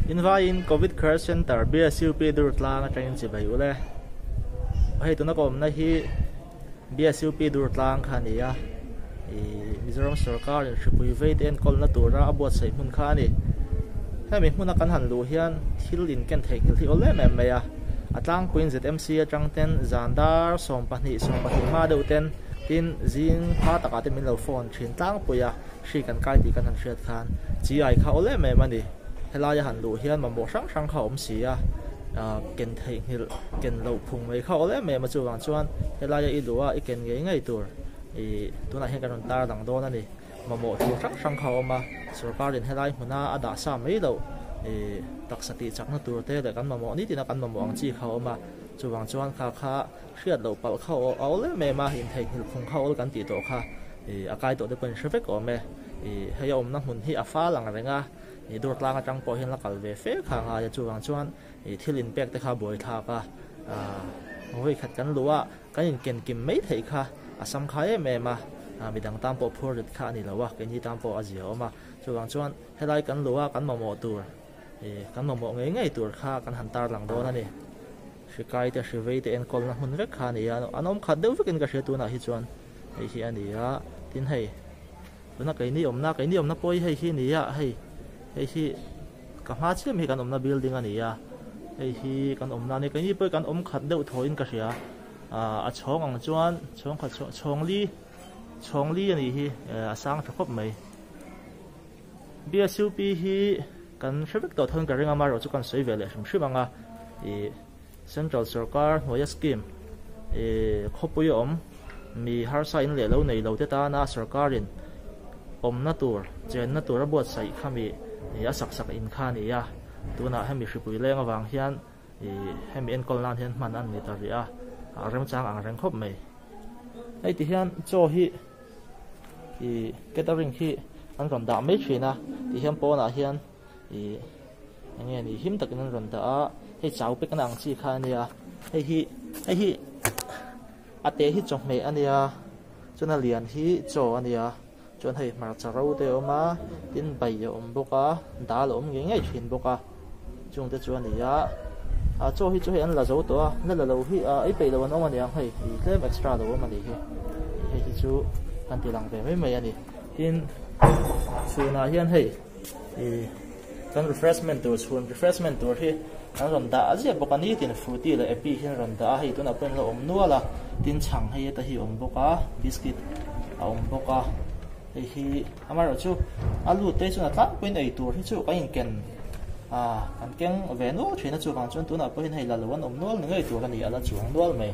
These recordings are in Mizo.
In vaiin Covid Care Centre BSUP Durtlang atangin chibai ule. Hei tuna ka awmna hi BSUP Durtlang kha a ni a, ih Mizoram sorkar in hripui vei te enkawlna tura a buatsaih hmun kha a ni. Hemi hmuna kan han luh hian thil in ken theihnghilh hi awl em em mai a, a tlangpuiin ZMC atang ten zan dar 12, 12 hma deuh ten tin zing hma takah te min lo phone thin tlangpui a. Hri kan kai tih kan han hriat khan chi ai kha awl em em a ni. Helaia han luh hian mamawh hrang hrang kha a awm si a, ken theihnghilh, ken loh phung mai kha awl em em a. Chuvang chuan helaia i luh a, i ken ngei ngei tur ih tunah hian kan rawn tar dang dawn a ni. Mamawh tur hrang hrang kha a awm a, sorkarin helai hmuna a dah sa mai loh ih taksa tih chakna tur te leh kan mamawh nitin a kan mamawh ang chi kha a awm a. Chuvang chuan kha kha Hriat loh palh kha a awl em em a, intheihnghilh phung kha awl kan tih tawh kha ih a kai tawh te pawhin hre vek awm e. Ih hei a awmna hmun hi a fal ang reng a, ih Durtlang atang pawh hian la kal ve fe kha a ngai a, chuvang chuan ih thil inpek te kha a buai thlak a, ah vawikhat kan luh a, kan inken kim mai theih kha a sam khai em em a, ah midang tan pawh phur rit kha a ni lo a, keini tan pawh a zia awm a, chuvang chuan helai kan luh a kan mamawh tur ih kan mamawh ngei ngei tur kha kan han tarlang dawn a ni. Hri kai te hri vei te enkawlna hmun vek kha a ni a, an awm khat deuh vekin ka hria tunah hi chuan hei hi a ni a, tin hei tuna keini awmna keini awmna pawh hi hei hi a ni a, hei hei hi ka hma chiam hi kan awmna building a ni a, hei hi kan awmna a ni keini pawh hi kan awm khat deuh thawhin ka hria ah a chhawng ang chuan chhawng khat chhawng li chhawng li a nih hi a sang tha khawp mai. BSUP hi kan hre vek tawh thawn ka ring a, amaherawhchu kan sawi ve leh hrim hrim ang a, ih Central sorkar hnuaia scheme ih khawpui a awm mi harsa in leh lo nei lo te tana sorkarin awmna tur chenna tur a buatsaih kha mi ih a sak sak in kha a ni a, tunah hemi hripui leng avang hian ih hemi enkawl nan hian hman an ni ta rih a, a remchang ang reng khawp mai. Hei ti hian chaw hi. Ih catering hi an rawn dah mai thin a ti hian pawnah hian ih eng nge ni him takin an rawn dah a hei chau pek na ang chi kha a nia hei hi hei hi a te hi chawhmeh a nia chuan a lian hi chaw a nia chuan hei hmarcha ro te a awm a tin bai a awm bawk a dal a awm ngei ngei thin bawk a. Chung te chu a ni a, ah chaw hi chu hei an la zo tawh a, la la lo hi ah ei peih lo an awm a niang hei ih tlem extra lo awm a nih hi, hei hi chu kan ti lang ve mai mai a ni. Tin chhunah hian hei ih kan refreshment tur chhun refreshment tur hi an rawn dah ziah bawk a ni tin frooti leh epi hi an rawn dah a hei tunah pawh in la awm nual a, tin chhang hei heta hi a awm bawk a biscuit a awm bawk a. Hei hi amaherawhchu a lut te chuan a tlangpuiin ei tur hi chu kan inken ah kan keng ve nual thin a chuvang chuan tunah pawhin hei la lo an awm nual ni ngei tur a ni a la chuang nual mai.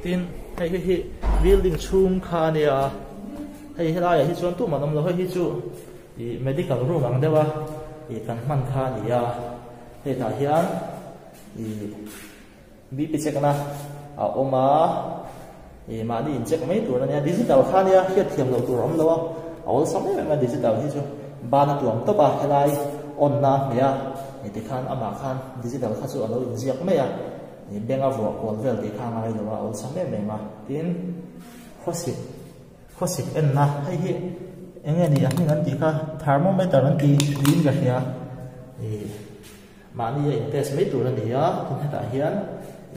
Tin hei hi hi building chhung kha a nia hei helaiah hi chuan tumah an awm lo hei hi chu ih medical room ang deuh a ih kan hman kha a ni a hetah hian ih. BP check na a awm a, ih mahni in check mai tur a nia, digital kha nia hriat thiam loh tur a awm lo a, a awlsam em em a digital hi chu ban a tuam tawp a helai on na a hmeh a, ih tikhan amah khan digital kha chu a lo inziak mai a, ih bank a vuah kual vel tih kha a ngai lo a, a awlsam em em a, tin khawsik khawsik en na hei hi eng nge ni a hming an tih kha thermometer an ti niin ka hria ih. Mahni a in test mai tur a ni a, tin hetah hian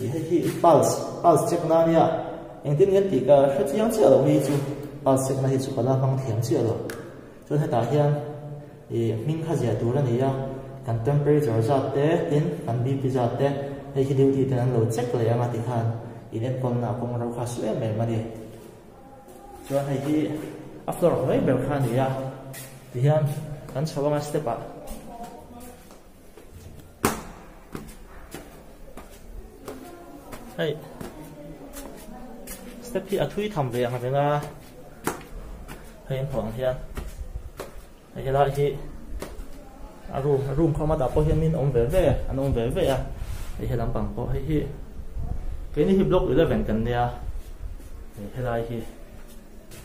ih hei hi pulse pulse check na ania engtin nge tih ka hre chiang chiah lo hei chu pulse check na hi chu ka la hmang thiam chiah lo chuan hetah hian ih hming kha ziah tur a ni a kan temperature zat te tin kan BP zat te hei hi duty ten an lo check leh ang a tikhan in enkawl na kawng ro kha su em em a ni. Chuan hei hi a floor hnuai ber kha a ni a tihian kan chho anga step ah hei step hi a thui tham ve ang reng a hei an hmuh ang hian hei helai hi a room room khawma dah pawh hian min awm ve ve an awm ve ve a hei he lampang pawh hei hi keini hi block 11 kan nia hei helai hi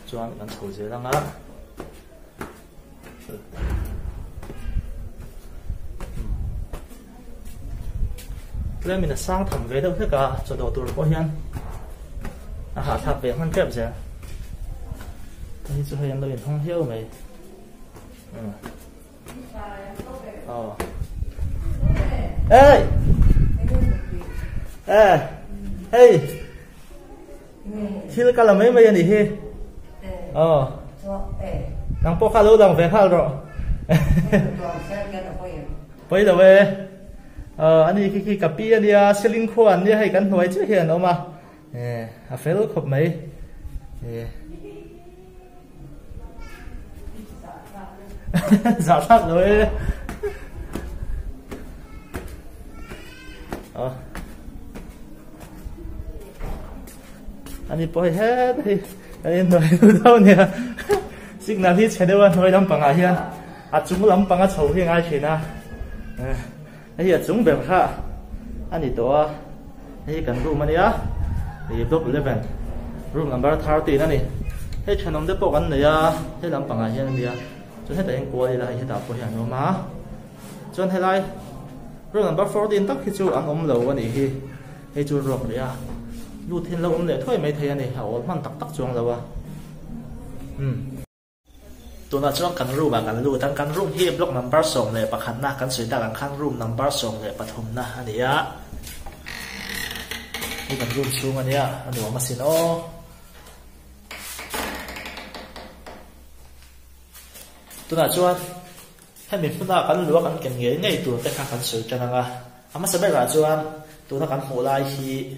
chuan kan chho zel anga Tlemin a sang tham ve deuh hlek a, chawdawh tur pawh hian a hahthlak ve hman tep zel. Hei chu hei an lo inhawng hiau mai. Aw. Ey! Eh! Hei! Thil ka la mai mai a nih hi. Aw. Nang pawh kha lo lang ve nghal rawh. Pawi lo e. Aw, ani khi khi ka pi a nia, Seling khua an nia hei kan hnuai chiah hian an awm a. Eh, a fel khawp mai. Eh. Zah thlak lo e. Aw. Ani pawh hei het hei kan inhnuai hnu deuh nia signal hi chhe deuh a hnuai lampangah hian a chung lampanga chho hi a ngai thin a hei a chung ber kha a ni tawh a hei kan room a nia ih block 11 room number 13 a ni hei thenawm te pawh kan nei a hei lampangah hian a nia chuan hetah hian kual ila hei hetah pawh hian an awm a. Chuan helai room number 14 tak hi chu an awm lo a nih hi, hei chu ruak leh a lut hian lo awm leh thuai mai thei a ni, a awl hman tak tak chuang lo a umm. Tunah chuan kan room ah kan lut a, kan room hi block number 11 na kan sawi tak ang khan room number 13 na a ni a, hei kan room chhung a nia a nuam asin aw. Tunah chuan. Hemi hmuna kan lua kan ken ngei ngei tur te kha kan sawi tan ang a, a hmasa berah chuan tuna kan hmuh lai hi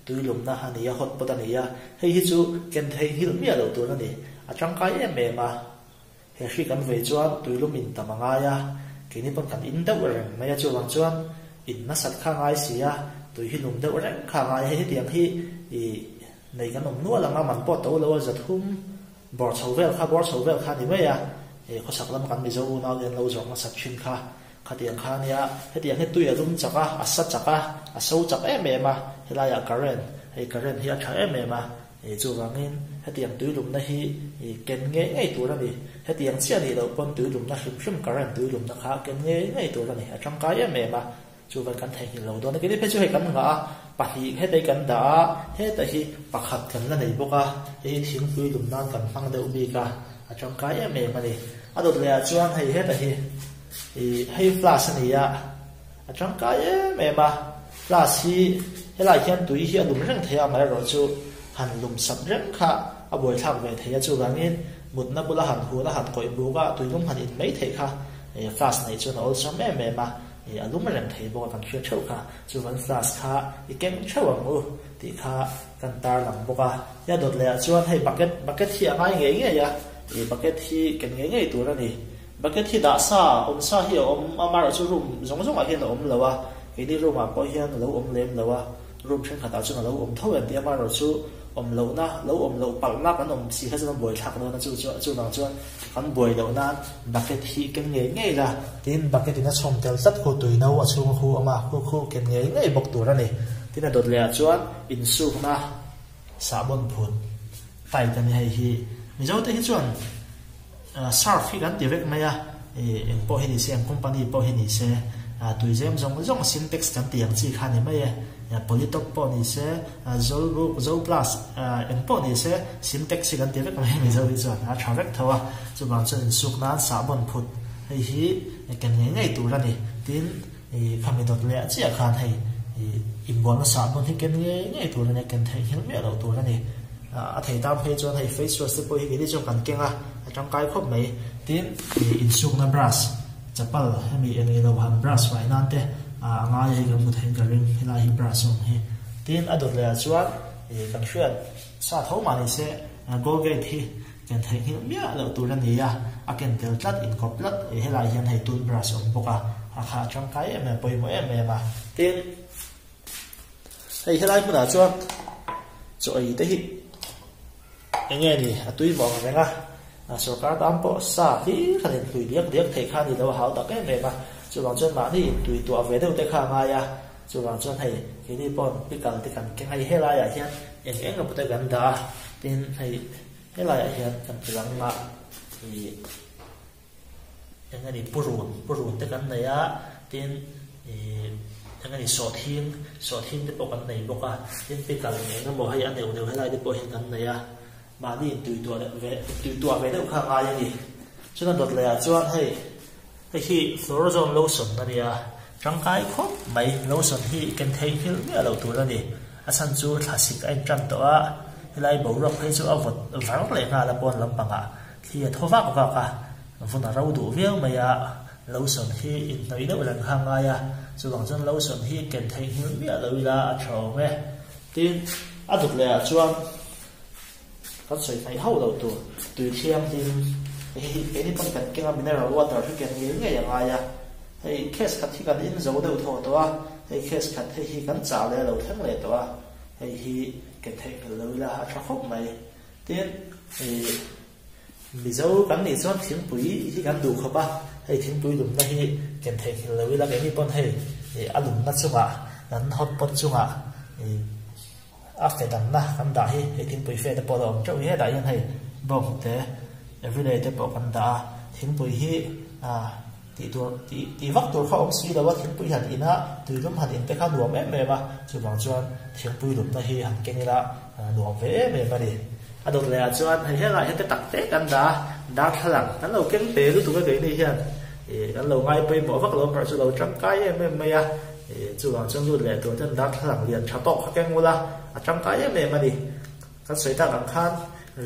tui lumna a ni a, hot pot a ni a, hei hi chu ken thei nghilh miah loh tur a ni, a tangkai em em a, he hri kan vei chuan tui lum in tam a ngai a, keini pawn kan in deuh reng mai a, chuvang chuan in nasat kha a ngai si a, tui hi lum deuh reng kha a ngai a, hei hetiang hi ih nei kan awm nual ang a, man pawh to lo a zathum. Bawr chho vel kha bawr chho vel kha a ni mai a, he khawsak lama kan Mizo unau te an lo zawrh hmasat thin kha khatiang kha a nia, hetiang hi tui a lum chak a, a sa chak a, a so chak em em a, helaiah current, hei current hi a tha em em a, ih chuvangin hetiang tui lumna hi ih ken ngei ngei tur a ni, hetiang chiah nih loh pawn tui lumna hrim hrim current tui lumna kha ken ngei ngei tur a ni, a tangkai em em a. Chuvan kan theihnghilh lo dawn a, keini phei chu hei kan nghah a, pahnih hetah hi kan dah a, hetah hi pakhat kan la nei bawk a, hei hi thingpui lum nan kan hmang deuh bik a, a tangkai em em a ni. A dawt leh ah chuan hei hetah hi ih hei flask a ni a, a tangkai em em a, flask hi helaiah hian tui hi a lum reng thei a, amaherawh chu han lum sat reng kha a buaithlak ve thei a, chuvangin mutna bula han hun a han kawih buk a, tuilum han in mai theih kha flask neih chuan a awlsam em em a. Ih a lum reng thei bawk a kan hriat theuh kha, chuvan flask kha i keng theuh ang u tih kha kan tarlang bawk a. Hia dawt leh ah chuan hei bucket, bucket hi a ngai ngei ngei a, ih bucket hi ken ngei ngei tur a ni. Bucket hi dah sa, awm sa hi a awm, amaherawhchu room zawng zawng ah hian a awm lo a, keini room ah pawh hian a lo awm lem lo a. Room thenkhatah chuan a lo awm tho em tih amaherawhchu awm lohna, lo awm loh palhna kan awm si kha chuan a buai thlak dawn a, chu chu chuvang chuan kan buai loh nan bucket hi ken ngei ngei la, tin bucket in a chhawm tel tlat khu tui no a chhung a khu awm a, khu khu ken ngei ngei bawk tur a ni. Tin a dawt leh ah chuan insukna sahbawn phut tight a ni hei hi. Mizo te hi chuan Surf hi kan ti vek mai a, ih eng pawh hi ni se, eng company pawh hi ni se, tuizem zawng zawng Sintex kan tih ang chi kha a ni mai e, Polytop pawh ni se, Zolbook, Zoplus, eng pawh ni se Sintex hi kan ti vek mai a Mizo hi chuan a tha vek tho a, chuvang chuan insuk nan sahbawn phut hei hi ken ngei ngei tur a ni, tin ih khami dawt leh chiah khan hei ih inbualna sahbawn hi ken ngei ngei tur a ni a, ken theihnghilh miah loh tur a ni. A thei tan phei chuan hei face wash te pawh hi keini chuan kan keng a, a tangkai khawp mai. Tin, ih insukna brush, chapal hemi eng ilo han brush fai nan te a ngai a hei kan hmu theiin ka ring helai hi brush a awm hi. Tin, a dawt leh ah chuan ih kan hriat sa tho mah ni se Colgate hi ken theihnghilh miah loh tur a ni a, a ken tel tlat inkawp tlat ih helai hian hei toothbrush a awm bawk a, a kha a tangkai em em pawimawh em em a. Tin. Hei helai hmunah chuan chaw ei te hi eng nge ni a tui mawh ang reng a, sorkar tan pawh sa hi khan in hlui diak diak theih kha a ni lo a hau tak em em a, chuvang chuan mahni in tui tuah ve deuh te kha a ngai a, chuvang chuan hei keini pawh pickle te kan keng a, hei helaiah hian eng eng emaw te kan dah a, tin hei helaiah hian kan ti lang a ih. Eng a ni purun, purun te kan nei a, tin ih eng a ni sawhthing, sawhthing te pawh kan nei bawk a, tin pickle eng eng emaw hei a neuh neuh helai te pawh hian kan nei a, mahni in tui tuah deuh ve tui tuah ve deuh kha a ngai a ni. Chuan a dawt leh ah chuan hei hei hi Florazone lotion a nia, Tangkai khawp mai lotion hi ken theihnghilh miah lo tur a ni. A chhan chu thlasik a intan tawh a, helai boruak phei chu a vawt var leh nghal a pawn lampangah thli a thaw vak vak a, vun a ro duh viau mai a, lotion hi inhnawih deuh reng kha a ngai a, chuvang chuan lotion hi ken theihnghilh miah lo ila a tha awm e. Tin, a dawt lehah chuan kan sawi hnaih hauh loh tur tui thianghlim hei hi keini pawn kan keng a mineral water hi ken ngei ngei a ngai a, hei case khat hi kan in zo deuh thawh tawh a, hei case khat hei hi kan chah leh a lo thleng leh tawh a, hei hi ken theihnghilh lo ila a tha khawp mai. Tin, ih Mizo kan nih chuan thingpui hi kan duh khawp a, hei thingpui lumna hi ken theihnghilh lo ila keini pawn hei ih a lumna chungah kan hot pot chungah ih A fe danna kan dah hi hei thingpui fe te pawh a lo awm teuh hi hetah hian hei bawng te everyday te pawh kan dah a thingpui hi ah tih tur tih tih vak tur kha awm si lo a thingpui han in a tuilum han in te kha nuam em em a chuvang chuan thingpui lumna hi han keng ila nuam ve em em a ni. A dawt leh ah chuan hei helaiah hian te tak te kan dah a darthlalang kan lo keng te lutuk a keini hian ih kan lo ngai pawimawh vak lo erawh chu lo tangkai em em mai a. Chuvang chuan lut leh tur ten darthlalang lian tha tawk kha keng ula a tangkai em em a ni. Kan sawi tak ang khan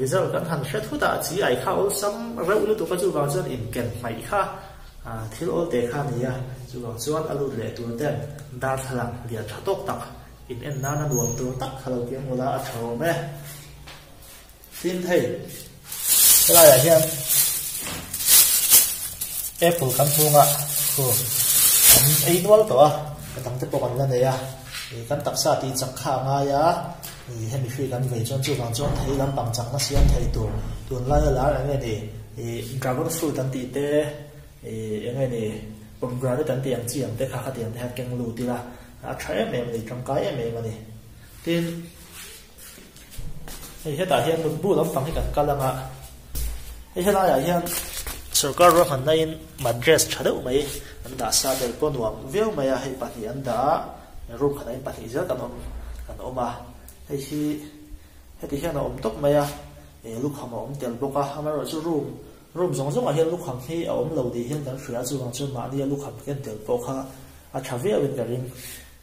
result kan han hre thut a, chi ai kha awlsam reuh lutuk a chuvang chuan inken hmaih kha thil awl te kha a ni a. Chuvang chuan a lut leh tur ten darthlalang lian tha tawk tak in en nana nuam tur tak kha lo keng ula a tha awm e. Tin hei helaiah hian apple kan hung a khu kan ei nual tawh a ka dang te pawh kan la nei a ih kan taksa tih chak kha a ngai a ih hemi hri kan vei chuan chuvang chuan thei lampang chakna siam thei tur tunlaia lar eng nge ni ih dragon fruit an tih te ih eng nge ni pomegranate an tih ang chi ang te kha khatiang te hian keng lut ila a tha em em a ni tangkai em em a ni tin. Hei hetah hian mutbu lampang hi kan kal ang a, hei helaiah hian sorkar ruahmanna in mattress tha deuh mai an dah sa tel pawh nuam viau mai a, hei pahnih an dah a, room khatah hian pahnih zel kan awm kan awm a, hei hi heti hian a awm tawp mai a, eh lukham a awm tel bawk a, amaherawhchu room room zawng zawngah hian lukham hi a awm lo tih hian kan hria a, chuvang chuan mahnia lukham ken tel pawh kha a tha viauin ka ring.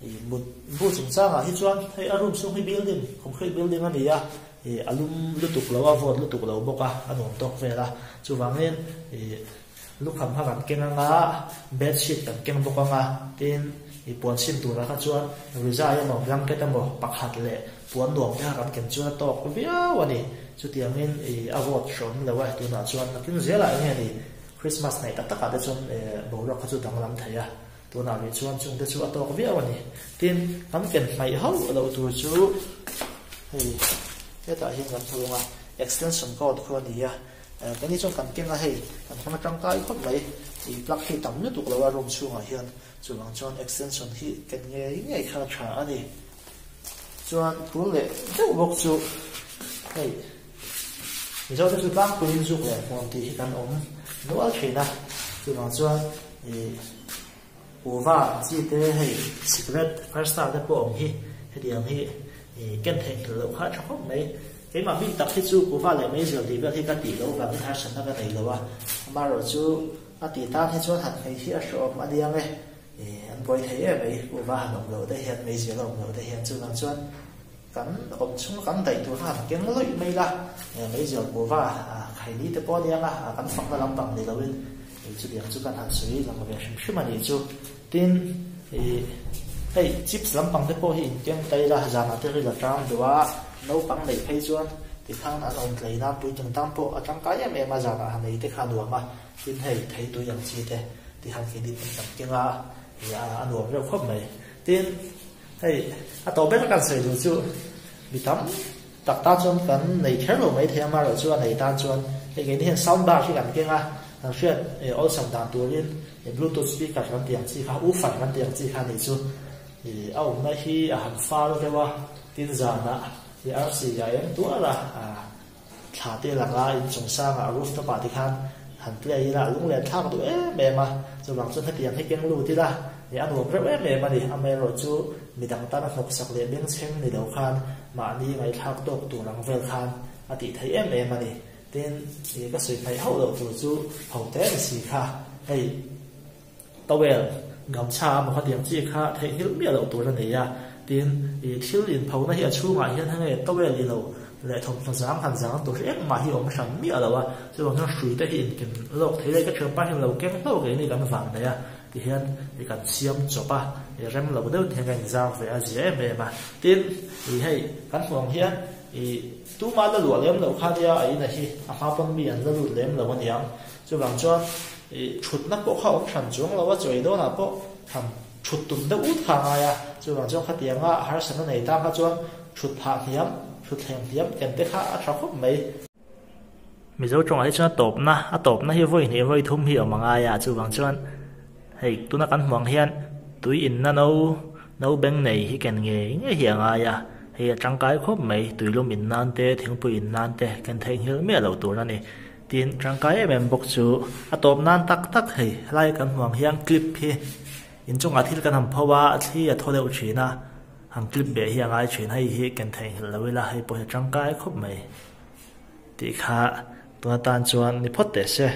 Ih mut bu chungchangah hi chuan hei a room chhung hi building concrete building a ni a, ih a lum lutuk lo a vawt lutuk lo bawk a, a nuam tawk vel a, chuvangin ih lukham kha kan keng anga bed sheet kan keng bawk anga tin ih puan chhin turah kha chuan rizai emaw blanket emaw pakhat leh puan nuam te kha kan ken chuan a tawk viau a ni, chutiangin ih a vawt hrawm lo a tunah chuan nakin zelah eng nge ni Christmas hnaih tak takah te chuan ih boruak kha chu danglam thei a. Tunah rih chuan chungte chu a tawk viau a ni. Tin, kan ken hmaih hauh loh tur chu hei hetah hian kan thawng a, extension cord khu a ni a, keini chuan kan keng a hei kan hmang tangkai khawp mai, ih plug hi tam lutuk lo a room chhungah hian chuvang chuan extension hi ken ngei ngei kha a tha a ni. Chuan tul leh deuh bawk chu hei Mizote chu tlangpuiin zuk leh hmuam tih hi kan awm nual thin a, chuvang chuan ih kuhva ang chi te hei cigarette first star te pawh awm hi hetiang hi ih ken theihnghilh loh kha a tha khawp mai. Keimah bik tak hi chu kuhva leh meizial tih vel hi ka tih loh vangin harsatna ka nei lo a, amaherawh chu a tih tan hi chuan han hmei hi a hrehawm a niang e. Ih an buai thei em mai, kuhva han awm loh te hian meizial a awm loh te hian chuvang chuan kan awm chhung kan daih tur kha han keng lawih mai la, meizial kuhva khaini te pawh aniang a, kan fakna lampang ni loin ih chutiang chu kan han sawi lang ve hrim hrim a nih chu. Tin, ih hei chips lampang te pawh hi in keng ta ila zanah te ril a tang duh a, naupang neih phei chuan tikhan an awm tlei nan puitling tan pawh a tangkai em em a, zanah han ei te kha a nuam a. Tin hei thei tui ang chi te ti han khi dip kan keng a, ih a nuam reuh khawp mai. Tin hei a tawh ber kan sawi duh chu mi tam tak tan chuan kan nei kher lo mai thei a, amaherawh chu a nei tan chuan hei keini hian sound bar hi kan keng a, kan hriat ih awlsam dan turin ih bluetooth speaker kan tih ang chi kha woofer kan tih ang chi kha nih chu ih a awmna hi a han fal deuh a, tin zanah ih arsi a eng tuar a. Thla te langa inchung sangah rooftop ah tikhan han play ila a lung len thlak duh em em a, chuvang chuan hetiang hi keng lut ila ih a nuam reuh em em a ni. Amaherawh chu midang tana hnawksak leh bengchheng ni lo khan mahni ngaihthlak tawk tur ang vel khan a tih theih em em a ni. Tin, ih ka sawi hmaih hauh loh tur chu ho te ni si kha hei. Towel, Gamchha emaw khatiang chi kha theihnghilh miah loh tur a nei a, tin, ih thil inphona hi a chhungah hian henge towel i lo leh thawmhnaw zang han zang tur hi engmah hi awm hran miah lo a, chuvang hian hrui te hi inken lawk thei le ka thianpa hian lo keng hlauh kei ni kan vang nei a, tihian ih kan siam chawp a, ih rem lo deuh hian ka inzar ve a zia em em a, tin, ih hei kan hmuh ang hian ih tuma la luah lem loh kha nia a ina hi a hma pawn mi an la lut lem lo aniang. Chuvang chuan ih thutna pawh kha awm hran chuang lo a, chawi dawnah pawh han thut tum deuh ut kha a ngai a. Chuvang chuan khatianga harsatna nei tan kha chuan thut phah hniam, thut thleng hniam ken te kha a tha khawp mai. Mizo tawngah hi chuan a tawpna, a tawpna hi vawi hnih vawi thum hi awm a ngai a, chuvang chuan hei tuna kan hmuh ang hian tui inna no, no beng nei hi ken ngei ngei hi a ngai a, hei a tangkai khawp mai, tuilum in nan te, thingpui in nan te ken theihnghilh miah loh tur a ni. Tin, tangkai em em bawk chu a tawp nan tak tak hei helai kan hmuh ang hian clip hi inchungah thil kan han pho a, a thli a thaw deuh thin a, han clip beh hi a ngai thin, hei hi ken theihnghilh lo ila hei pawh hi a tangkai khawp mai tih kha tuna tan chuan ni phawt teh se.